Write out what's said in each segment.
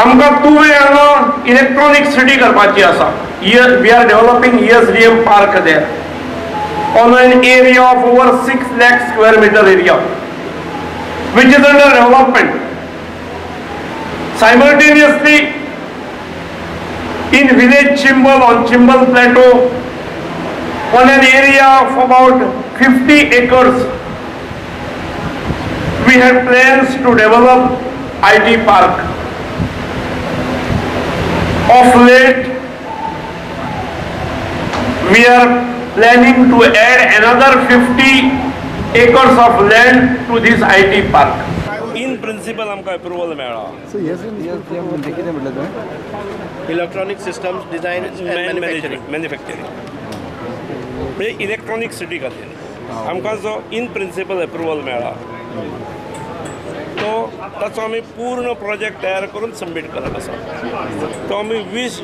आमकां तुवें हांगा इलेक्ट्रॉनीक सिटी करपाची आसा. We are developing ESDM park there on an area of over 6 lakh square meter area, which is under development. Simultaneously, in village Chimbel, on Chimbel Plateau, on an area of about 50 acres, we have plans to develop IT park. Of late, we are planning to add another 50 acres of land to this IT park. In principle आमकां approval मेळ्ळा. So ESDM म्हणजे कितें म्हटलें तुवें? Electronic systems design and manufacturing. Manufacturing म्हणजे electronic city खातीर आमकां जो इन प्रिंसिपल अप्रुवल मेळ्ळा तो ताचो आमी पूर्ण प्रोजेक्ट तयार करून सबमीट करप आसा. तो आमी 20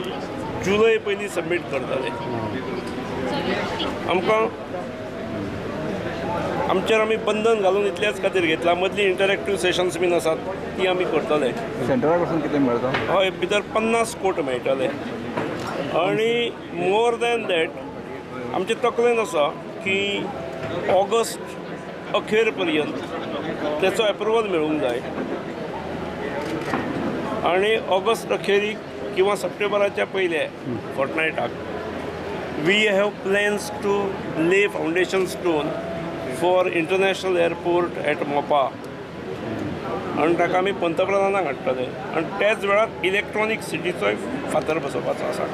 जुलय पयलीं सबमीट करतले. आमकां आमचेर आमी बंधन घालून इतल्याच खातीर घेतला. मदलीं इंटरॅक्टीव सेशन्स बीन आसात ती आमी करतले. सेंटरा कडसून कितें मेळटा? हय, भितर 50 कोट मेळटले. आनी मोर दॅन that आमचे तकलेन आसा की ऑगस्ट अखेर पर्यंत तेचो एप्रुवल मेळूंक जाय आनी ऑगस्ट अखेरीक किंवा सप्टेंबराच्या पयल्या फोर्टनायटाक we have plans to lay foundation stone for international airport at Mopa. आनी ताका आमी पंतप्रधानाक हाडटले आनी त्याच वेळार इलेक्ट्रॉनीक सिटीचोय फातर बसोवपाचो आसा.